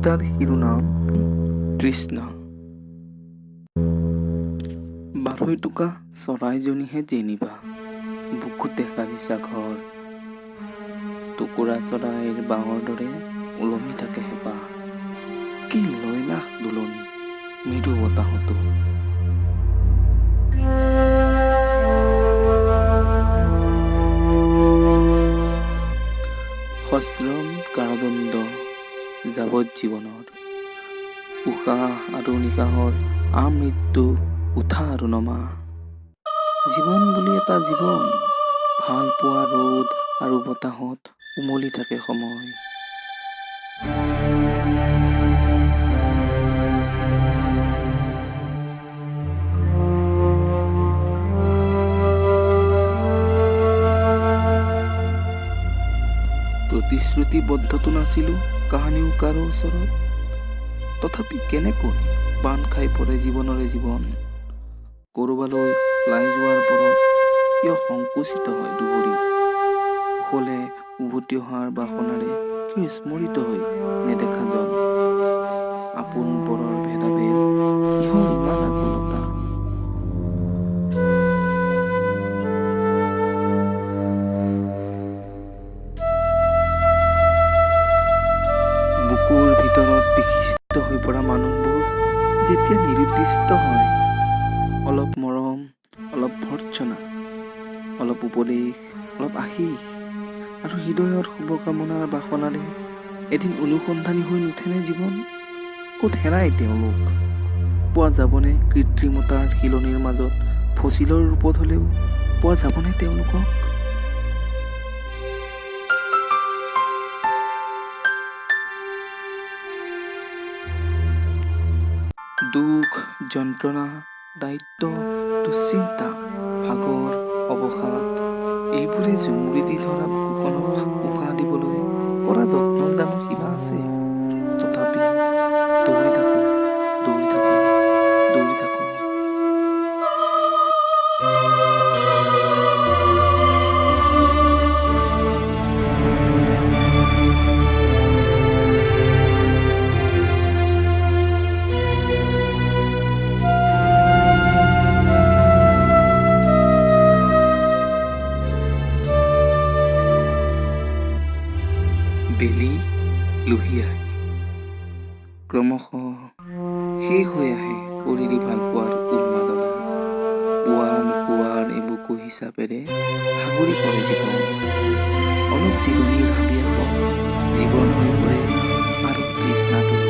কবিতাৰ শিৰোনাম তৃষ্ণা। বাঢ়ৈটোকা চৰাইজনীহে যেনিবা বুকুতে সাজিছা ঘৰ, টুকুৰা চৰাইৰ বাঁহৰ দৰে ওলমি থাকে হেঁপাহ। কি লয়লাস দোলনি মৃদু বতাহতো। সশ্ৰম কাৰাদণ্ড যাৱজ্জীৱনৰ, উশাহ আৰু নিশাহৰ আমৃত্যু উঠা আৰু নমা। জীৱন বুলি এটা জীৱন, ভাল পোৱা ৰ'দ আৰু বতাহত উমলি থাকে সময়। প্ৰতিশ্ৰুতিবদ্ধতো নাছিলোঁ কাহানিও কাৰো ওচৰত, তথাপি কেনেকৈ বান্ধ খাই পৰে জীৱনৰে জীৱন। ক'ৰবালৈ ওলাই যোৱাৰ পৰত কিয় সংকুচিত হয় দুভৰি, কুশলে উভতি অহাৰ বাসনাৰে কিয় স্মৰিত হৈ নেদেখাজন। আপোন পৰৰ ভেদাভেদ কিহৰ ইমান আকুলতা। বুকুৰ ভিতৰত বিশিষ্ট হৈ পৰা মানুহবোৰ যেতিয়া নিৰুদ্দিষ্ট হয়, অলপ মৰম, অলপ ভৰ্ৎসনা, অলপ উপদেশ, অলপ আশীষ আৰু হৃদয়ৰ শুভকামনাৰ বাসনাৰে এদিন অনুসন্ধানী হৈ নুঠেনে জীৱন? ক'ত হেৰায় তেওঁলোক? পোৱা যাবনে কৃত্ৰিমতাৰ শিলনিৰ মাজত ফচিলৰ ৰূপত হ'লেও পোৱা যাবনে তেওঁলোকক? দুখ, যন্ত্ৰণা, দায়িত্ব, দুশ্চিন্তা, ভাগৰ, অৱসাদ এইবোৰে জুমুৰি দি ধৰা বুকুখনক উশাহ দিবলৈ কৰা যত্নৰ জানো সীমা আছে? তথাপি দৌৰি থাকোঁ, দৌৰি থাকোঁ, দৌৰি থাকোঁ। বেলি লুহিয়াই ক্ৰমশঃ শেষ হৈ আহে শৰীৰী ভালপোৱাৰ উন্মাদনা। পোৱা নোপোৱাৰ এবুকু হিচাপেৰে ভাগৰি পৰে জীৱন। অলপ জিৰণিৰ হাবিয়াসত জীৱন হৈ পৰে আৰু তৃষ্ণাতুৰ।